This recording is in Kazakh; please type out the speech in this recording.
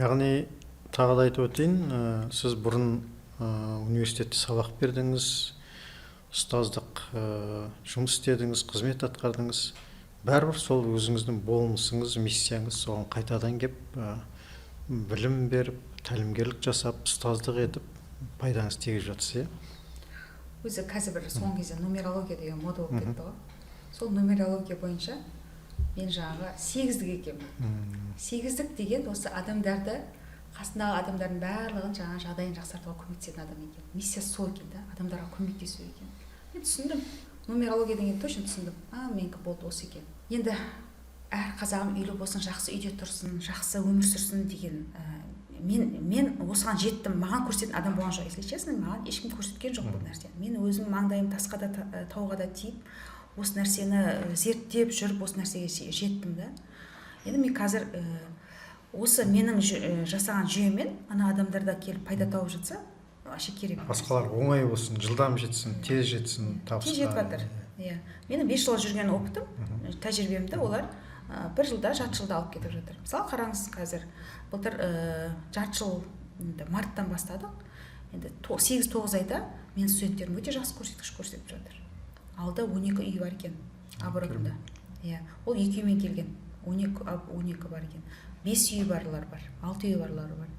Яғни тағы да айтып өтейін, сіз бұрын университетте сабақ бердіңіз, ұстаздық жұмыс істедіңіз, қызмет атқардыңыз. Бәрібір сол өзіңіздің болмысыңыз, миссияңыз соған қайтадан кеп, білім беріп, тәлімгерлік жасап, ұстаздық етіп, пайдаңыз тигізіп жатсыз, иә? Өзі қазір бір соңғы кезде нумерология деген мода болып кетті ғой. Сол нумерология бойынша мен жаңағы сегіздік екенмін. Сегіздік деген осы адамдарды, қасындағы адамдардың барлығын жаңағы жағдайын жақсартуға көмектесетін адам екен. Миссиясы сол екен да, адамдарға көмектесу екен. Мен түсіндім, нумерологиядан кейін точно түсіндім: а, менікі болды, осы екен. Енді әр қазағым үйлі болсын, жақсы үйде тұрсын, жақсы өмір сүрсін деген. Мен осыған жеттім, маған көрсететін адам болған жоқ. Если честно, маған ешкім көрсеткен жоқ бұл нәрсені. Мен өзім маңдайым тасқа да, тауға да тиіп, осы нәрсені зерттеп жүріп, осы нәрсеге жеттім да. Енді мен қазір осы менің жасаған жүйемен ана адамдар да келіп пайда тауып жатса, вообще керемет. Басқалар оңай болсын, жылдам жетсін, тез жетсін табысқа. Тез жетіп жатыр, иә. Менің 5 жыл жүрген опытым, тәжірибемді олар бір жылда, жарты жылда алып кетіп жатыр. Мысалы, қараңыз, қазір былтыр жарты жыл, енді марттан бастадық, енді 8-9 айда менің студенттерім өте жақсы көрсеткіш көрсетіп жатыр. Алда 12 үй бар екен оборотында, иә. Ол екі үймен келген, 12, 12 бар екен. Бес үйі барлар бар, алты үйі барлар бар.